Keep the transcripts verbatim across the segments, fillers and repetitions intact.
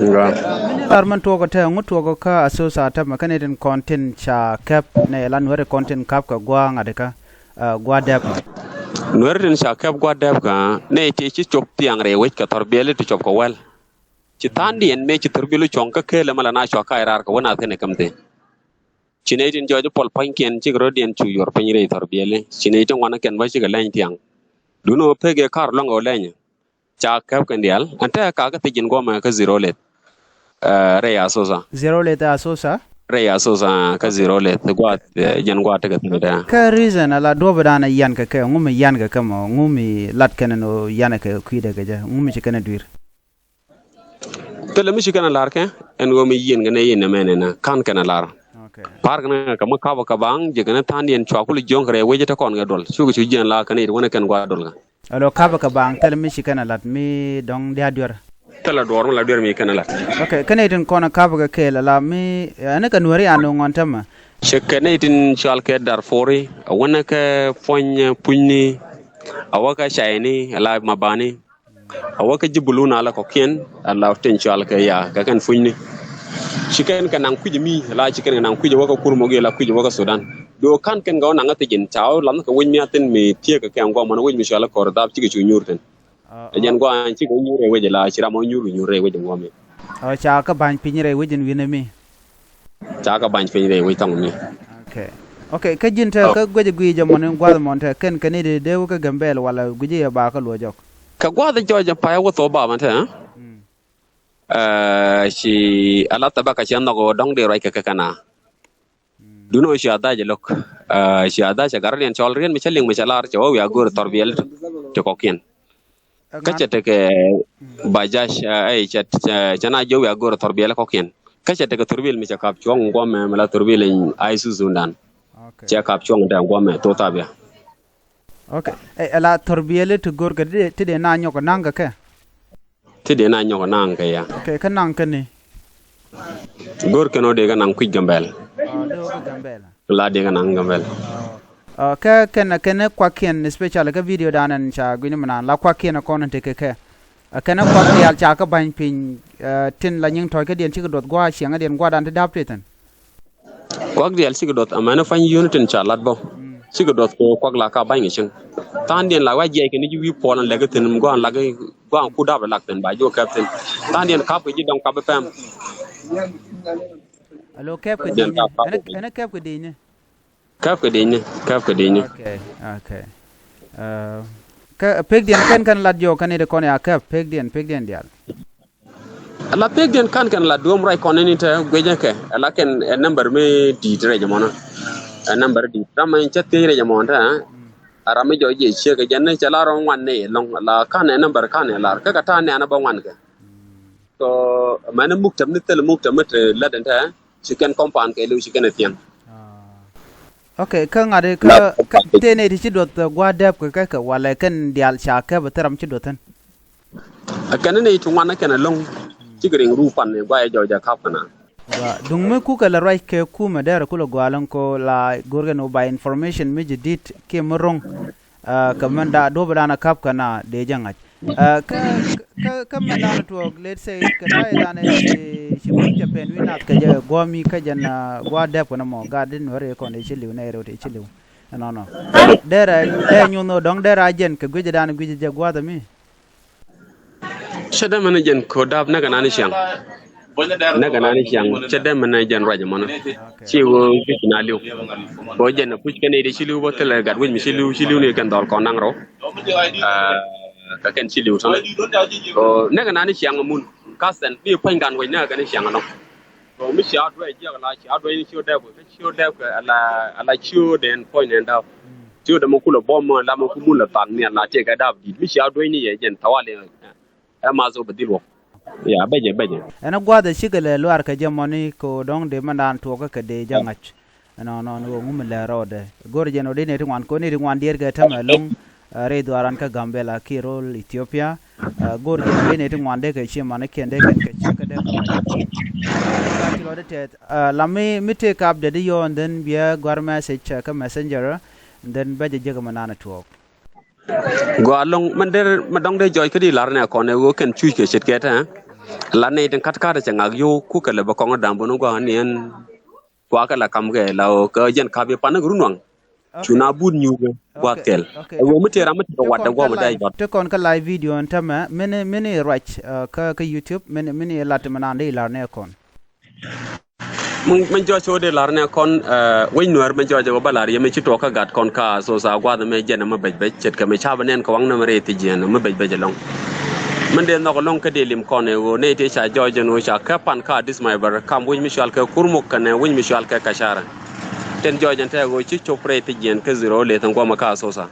Lar min tuɔɔk kä tɛ ŋu tuɔɔk kä Asosa tɛmɛ kä ni tin kɔn tin ca kɛp ni la Nuɛri kɔn tin kap kɛ gua̱a̱ ŋa̱t kä, ah, gua̱a̱ dɛp. Nuɛri tin ca kɛp gua̱a̱ dɛp kä ni ti ci cop thiaŋ rɛy wec kɛ thɔr biɛli ti cop kɛ wɛl. Ci tha̱a̱ŋdiɛn mëë ci thurbil cuɔ̱ŋ kä keel ɛmɛ la na cua kac raar kɛ wä na thi̱n ɛ käm thi̱n. Ci nɛy tin jɔɔc puɔl pua̱nykiɛn cikɛ rɔ̱diɛn cu yuɔr piny rɛy thurbiɛli. Ci nɛy ti ŋuan kɛn bä cikɛ lɛny thiaŋ. Duundɛ ɣöö pek ɛ kar luäŋ ɣöö lɛny. Ca kɛp kɛn diaal. Ɛn tekɛ kakä thiec in guɔmɛ kä zero leth. Ɛ, rɛy Asosa. Zero leth Asosa? Rɛy Asosa kä zero leth. Gua̱a̱th, ɛ, jɛn gua̱a̱th tekɛ thi̱n dɛ. Kä reason ala duɔ̱ɔ̱p dan ɛ yan kɛ kɛ, ŋu mi yan kɛ kɛ mɔ, ŋu mi lat kɛn ɛn ɣöö yan kɛ kui̱dɛ kɛ jɛ, ŋu mi ci kɛn ɛ dui̱r? Thilɛ mi ci kɛn a lar kɛ ɛn ɣöö mi yieen kɛn ɛ yieen nɛmɛ nɛnɛ ka̱n kɛn a lar. Okay. Pa̱a̱r kɛn ɛ kɛ mi kapä kɛ baŋ ji̱ kɛn ɛ tha̱a̱ŋdiɛn cua kulɛ jiɔ̱ŋ kɛ rɛy wec ɛ te kɔn kɛ duɔl cukɛ cu jiɛn la kɛn ɛ yit wänɛ kɛn gua̱a̱ duɔl kɛ. Alo, kapä kɛ baŋ thilɛ mi ci kɛn a lat mi dɔ̱ŋ dia̱a̱ duer. Thilɛ duɔ̱ɔ̱r mi la duer mi kɛn a lat. Okay, kɛn ɛ yit in kɔn a kapä kɛ kɛɛl a la mi ɛn kɛ Nuɛri an ŋuɔ̱n tämɛ. Cɛ kɛn ɛ yit in cual kɛ Darfori a wänɛ kɛ puɔ̱ny, eh, punyni a wä kɛ cayni a la mabani. A wä kä ji̱ bulun a la kɔ̱kiɛn a la tin cual kɛ ya kɛ kɛn punyni. Ci kɛn kɛ naŋ kui̱c mi a la ci kɛn kɛ naŋ kui̱c a wä kä Kurmuk la kui̱c a wä kä Sudan. Duɔ ka̱n kɛn kɛ wä naŋ kä thi̱c in ca wä lam kɛ wec mi a thi̱n mi thiek kɛ kɛ ŋuɔm wän wec mi cual kɛ kɔr dhap cikɛ cu nyuur thi̱n. Ɛ jɛn gua̱a̱n cikɛ wä nyuur rɛy wec la ci ram wä nyuur nyuur rɛy wec ŋuɔm mi. Ɔ ca kä ba̱ny piny rɛy wec in wi̱nɛ mi. Ca kɛ ba̱ny piny rɛy wec thɔŋ mi. Okay. Okay, kä ji̱n te kä guic guic jɛ mɔni gua̱th mɔn te kɛn kɛn i̱ dee wä kä Gambɛl wala guic i̱ ba kä luɔ jɔk? Kɛ gua̱th jɔc jɛ pay wä thok bapɛ te. Ɛ, ci a lath thabaka ci a nhɔk dɔ̱ŋ dee ruac kɛ kɛ kɛn a. Duno ci a dhac lo̱k. Ɛ, ci a dhac a gat riɛn cɔl riɛn mi cä liŋ mi cä lar cɛ wä wi̱i̱ a go̱o̱r thɔr biɛl ti kɔkiɛn. Kä cɛ tekɛ bajaj, ɛ, cɛ, cɛ, cɛ na jiök wi̱i̱ a go̱o̱r thɔr biɛl kɔkiɛn. Kä cɛ tekɛ thurbil mi cɛ kap cuɔ̱ŋ guɔmɛ mi la thurbil in Isuzu dan. Okay. Cɛ kap cuɔ̱ŋ tɛ guɔmɛ thok thabia. Okay. Ɛ, ɛ la thurbil ti go̱o̱r kɛ ti dee, ti dee na nyɔk naŋ kɛ kɛ? Ti dee na nyɔk naŋ kɛ ya. Okay, kä naŋ kɛ ni? Go̱o̱r kɛn ɔ dee kɛ naŋ kui̱c Gambɛl. Ɔ, dee wä kä Gambɛl. La dee kɛ naŋ Gambɛl. Ɔ, kɛ kɛn, kɛn kuakiɛn, especially kä video dan ɛn ca gui̱ni mi naan la kuakiɛn kɔn in tekɛ kɛ. Ɛ kɛn kuak diaal ca kä ba̱ny piny, ɛ, tin la nyiŋ tɔ̱ɔ̱c kädiɛn cikɛ duɔth gua̱a̱ ciɛŋädiɛn gua̱a̱dan ti da̱p ti thi̱n. Kuak diaal cikɛ duɔth amäni pa̱ny yio̱ni tin ca lat bä. Cikɛ duɔth kɛ kuak la ka ba̱ny kɛ cieŋ. Tha̱a̱ŋdiɛn la wa jiɛc kɛn ji̱ wi̱i̱ puɔl ɛn lɛk kä thi̱n gua̱a̱n lak gua̱a̱n ku da̱p lɛ lak thi̱n ba ji̱ wä kɛp thi̱n. Tha̱a̱ŋdiɛn kap kɛ ji̱ dɔ̱ŋ kap bä pɛm. Alo, kɛp kɛ di̱i̱ni. Ɛn, ɛn kɛp kɛ di̱i̱ni. Kɛp kɛ di̱i̱ni, kɛp kɛ di̱i̱ni. Okay, okay. Ɛ, kä pekdiɛn kɛn kɛn lat jɔk kɛn i̱ ti kɔn ya kɛp pekdiɛn, pekdiɛn diaal. Ala pekdiɛn ka̱n kɛn la duɔ̱ɔ̱m ruac kɔn ni tɛ guecä kɛ ala kɛn ɛ number mi di̱i̱t rɛc mɔnä. Ɛ number di̱i̱t ram mi cä thiec rɛc mɔnä tɛ. A ram mi jɔc jiɛ ciek kɛ jɛn ni cɛ la rɔ ŋuan ni lɔŋ ala ka̱n ɛ number ka̱n ɛ lar kä kɛ ta̱a̱ nɛɛn a bä ŋuan kɛ. So mɛn muktam ni thil muktam mi te lät ɛn tɛ ci kɛn kɔmpan kɛ liw ci kɛn ɛ thiɛŋ. Okay, kä ŋa̱t kä tëë nɛy ti ci duɔth gua̱a̱ dɛp kɛ kɛ kɛ walɛ kɛn diaal ca kɛp ɛ thil ram ci duɔth thi̱n. Ɛ kɛn ni nɛy ti ŋuan ɛ kɛn ɛ lo̱ŋ cikɛ riŋ ruu pan ni gua̱a̱ jɔw jɛ kap kɛn a. Duŋ mi kukɛ lɛ ruac kɛ kumɛ derɛ kulɛ gua̱a̱ lo̱ŋ ko la go̱rkɛ ni wä ba information mi ji̱ di̱t kiɛ mi ro̱ŋ. Ɛ, kɛ mɛn da duɔ̱pɛ dan a kap kɛn a dee jɛ ŋa̱c. Ɛ, kä, kä, kä mɛn dan tuɔɔk, let's say, kɛ ta̱yɛ dan ci, ci buny cɛ pɛn wi̱n nath kɛ jɛ guɔ̱mi kä jɛn, ɛ, gua̱a̱ dɛp kɛn mɔ gat di nuɛri kɔn di ci liw nɛ rɛw ti ci liw. Ɛnɔnɔ. Derɛ, derɛ nyuth nɔ dɔ̱ŋ derɛ a jɛn kɛ guic dan guic jɛ gua̱a̱th mi. Cɛ dämɛ ni jɛn ko̱ dap nɛ kɛ nani ciaŋ. Nɛ kɛ nani ciaŋ cɛ dämɛ ni jɛn ruac mɔnɔ. Ci wä kic na liw. Bä jɛn puc kɛn i̱ di ci liw bä thilɛ gat wi̱c mi ci liw ci liw ni kɛn dhɔl kɔn naŋ rɔ. Aa, kɛ kɛn ci liw tɔnɔ. Nɛ kɛ nani ciaŋ mun. Kathɛn bi puɔ̱ny gan wec nɛ kɛ ni ciaŋ nɔ. Kɛ mi cia duec jiɛk la cia duec ni ci wä dɛp kɛ ci wä dɛp kɛ ala ala ci wä den puɔ̱ny den dap. Ci wä dɛm kulɛ bom la mɛ ku mun la thak ni ala tiɛ kɛ dap dit mi cia duec ni yɛ jɛn tawali. Ɛ ma zop bɛ dhil wä. Ya bɛcɛ bɛcɛ. Ɛn a gua̱th ɛ cikɛ lɛ luaar kɛ jɛ mɔni kɛ ɣöö dɔ̱ŋ dee mɛn daan tuɔɔkä kɛ dee jɛ ŋa̱c. Ɛnɔnɔ ni ɣöö ŋumɛ lɛ rɔɔdɛ go̱r jɛn ɣöö dee nɛy ti ŋuan kɛ ɣöö nɛy ti ŋuan diɛɛr kɛ tämɛ lo̱ŋ. Ɛ rɛy dhuaaran kä Gambɛla kiɛ ro̱l Ethiopia. Ɛ go̱r jɛn ɣöö dee nɛy ti ŋuan dee kɛ ciɛ manikiɛn dee kɛn kɛ ciɛ kɛ dee kɛ ŋa̱c. Ɛ lam mi mi tëëk update i̱ yɔɔ and then biɛ gua̱r message kä messenger and then bɛ jɛ jek mɛ nanɛ tuɔɔk. Gɔaa lo̱ŋ mɛn der mɛ dɔ̱ŋ dee jɔc kä di lar nɛ kɔn ɛ ɣöö kɛn cuc kɛ ce̱tkɛ tɛ. La nɛy tin ka̱tka̱t cɛ ŋak yio̱w kukɛ lɛ bä kɔŋ dam bun gua̱a̱k ni ɛn. Kuakɛ la kam kɛ la ɣöö kä jɛn ka̱p i̱ pan ni kɛ run waŋ. Cu na but nyuuth gua̱a̱th kɛl. Ɛ ɣöö mi tëë ram mi tekɛ wat dɛ guɔ̱m dee jɔt. Ti kɔn kä live video ɛn tämɛ mini mini ruac kä kä YouTube mini mini lat mi naan dee ilar nɛ kɔn. Min jɔc ɣöö dee lar nɛ kɔn wec nuäär min jɔc ɣöö bä lar yɛ mi ci tuɔɔk kä gat kɔn ka Asosa gua̱a̱th ɛmɛ jɛn ɛmɛ bɛc bɛc ce̱tkɛ mi ca bä nɛn kɛ waŋ nɛmɛ rɛy thiec jiɛn ɛmɛ bɛc bɛc ɛlɔ̱ŋ. Min dee nhɔk ɛlɔ̱ŋ kä dee lim kɔn ɛ ɣöö nɛy tëë ca jɔc ɛn ɣöö ca kɛ pan ka Addis Mabar kam wec mi cual kɛ Kurmuk kɛnɛ wec mi cual kɛ Kacara. Tin jɔc ɛn tɛ ɣöö ci cop rɛy thiec jiɛn kä zero leth ɛn guɔmɛ ka Asosa.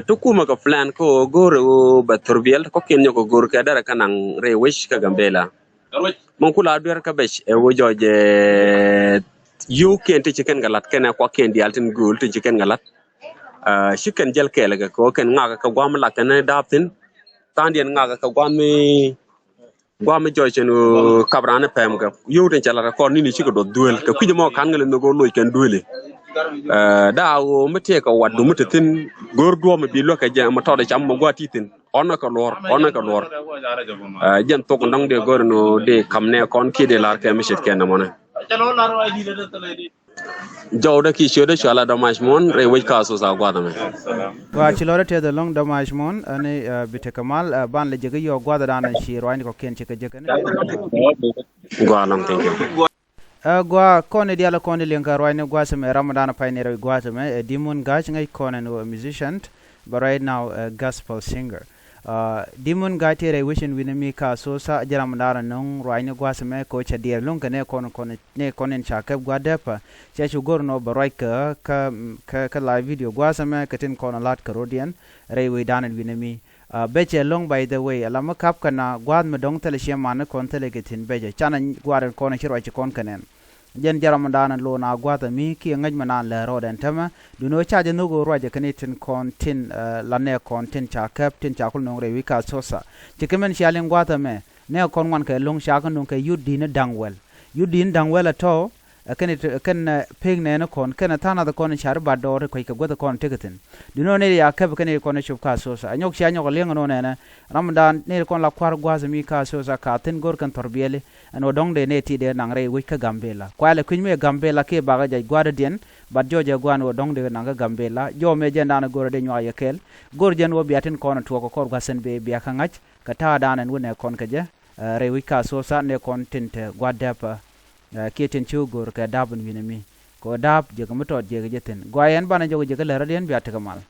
Ti kumɛ kɛ plan kä ɣöö go̱o̱r ɛ ɣöö bɛ thurbiɛl kɔkiɛn nyɔk kɛ go̱o̱r kɛ dɛrɛ kä naŋ rɛy wec kä Gambela. Mɔŋ kula duer kä bec ɛ ɣöö jɔc yio̱wkiɛn ti ci kɛn kɛ la̱t kɛnɛ kuakiɛn diaal tin gööl ti ci kɛn kɛ la̱t. Ci kɛn jäl kɛɛl kɛ kɛ ɣöö kɛn ŋakɛ kɛ gua̱a̱m mi lak kɛn daap thi̱n. Tha̱a̱ŋdiɛn ŋakɛ kɛ gua̱a̱m mi gua̱a̱m mi jɔc cɛn ɣöö kap raan ni pɛm kɛ yio̱w tin cɛ la̱t kɛ kɔn ni̱ni cikɛ duɔth duel kɛ kui̱c ɛmɔ ka̱n ŋäl ɛn nhök ɣöö loc kɛn dueli. Daa ɣöö mi tëëkɛ wat du mi te thi̱n go̱o̱r duɔ̱ɔ̱p mi bi luäk kɛ jɛ mi tɔt ɛ cam mi gua̱a̱t ti thi̱n ɣɔn nä kɛ luɔ̱r ɣɔn nä kɛ luɔ̱r. Jɛn thok in dɔ̱ŋ dee go̱o̱r ɛn ɣöö dee ka̱m nɛ kɔn kiɛ dee la̱r kɛ mi ce̱tkɛ nɛmɔnɛ. Jɔwdä ki ciötdä cua la Dɔmac Muɔ̱n rɛy wec ka Asosa gua̱a̱th ɛmɛ. Gua ci lɔrä tɛth ɛlɔ̱ŋ Dɔmac Muɔ̱n ɛn bi tekɛ mal ban lɛ jek i̱ yɔɔk gua̱a̱thdan ci ruacni kɔ̱kiɛn ci kɛ jek ɛn. Gua lɔŋ thank you. Ɛ gua kɔn i̱ diaal kɔn i̱ liŋ kä ruacni gua̱a̱th ɛmɛ ram dan pay ni rɛy gua̱a̱th ɛmɛ ɛ Di̱mon Ga̱a̱c ŋäc kɔn ɛn ɣöö musician but right now ɛ gospel singer. Di̱mon Ga̱a̱c tëë rɛy wec in wi̱n mi ka Asosa jɛ ram dan nöŋ ruacni gua̱a̱th ɛmɛ kɛ ɣöö cɛ diɛɛr lo̱ŋ kɛ nɛ kɔn kɔn nɛ kɔn in ca kɛp gua̱a̱th dɛpä. Cɛ cu go̱r nɔ bɛ ruac kä kä kä live video gua̱a̱th ɛmɛ kɛ tin kɔn la̱t kɛ rɔ̱diɛn rɛy wecdan in wi̱n mi. Bɛ cɛ lo̱ŋ by the way ala mi kap kɛ na gua̱a̱th mi dɔ̱ŋ thilɛ ciɛ man ni kɔn thilɛ kɛ thi̱n bɛ cɛ canɛ gua̱a̱r in kɔn ci ruac ci kɔn kɛ nɛn. Jɛn jɛ ram dan in lo̱n a gua̱a̱th ɛmi kiɛ ŋäc mi naan lɛ rɔɔd ɛn tämɛ. Duni ɣä ca jɛ nhök ɣöö ruacɛ kɛ ni tin kɔn tin la nɛ kɔn tin ca kɛp tin ca kul no̱o̱ŋ rɛy wi̱c ka Asosa. Ci kɛ mɛn cia liŋ gua̱a̱th ɛmɛ nɛ kɔn ŋuan kɛ lo̱ŋ ca kɛ no̱o̱ŋ kɛ yut di̱n da̱ŋ wɛl. Yut di̱n da̱ŋ wɛl ɛ tɔ̱. Ɛ kɛn ɛ kɛn pek nɛɛni kɔn kɛn ɛ tha̱a̱ŋ nath kɔn car i̱ bat dɔɔr i̱ kuec kɛ guäth kɔn tekɛ thi̱n. Duundɛ ɣöö nɛy ya kɛp kɛn i̱ kɔn i̱ cop ka Asosa ɛ nyɔk cia nyɔk ɛ liɛŋ ɛn ɣöö nɛnɛ. Ram dan nɛy kɔn la kua̱r gua̱a̱th mi ka Asosa ka thi̱n go̱r kɛn thɔr biɛli ɛn ɣöö dɔ̱ŋ dee nɛy ti dee naŋ rɛy wec kä Gambela. Kualɛ kui̱ny mi ɛ Gambela kiɛ bakɛ jɛc gua̱a̱r dɔ̱diɛn. Bat jɔɔc ɛ gua̱a̱n ɣöö dɔ̱ŋ dee naŋ kä Gambela jɔɔ mëë jɛn dan ɛ go̱r ɛ dee nyuak yɛ kɛɛl. Go̱r jɛn ɣöö bia tin kɔn ɛ tuɔɔk ɛ kɔr gua̱th ɛn bee bia kä ŋa̱c kɛ ta̱a̱ dan ɛn wä nɛ kɔn kɛ jɛ. Rɛy wec ka Asosa nɛ kɔn tin te gua̱a̱r dɛpä. Kiɛ tin ci wä go̱r kɛ da̱a̱p in wi̱n ɛ mi kɛ ɣöö da̱a̱p jek mi tɔt jek jɛ thi̱n guay ɛn banɛ jɔk jek lärä diɛn bia tekɛ mal.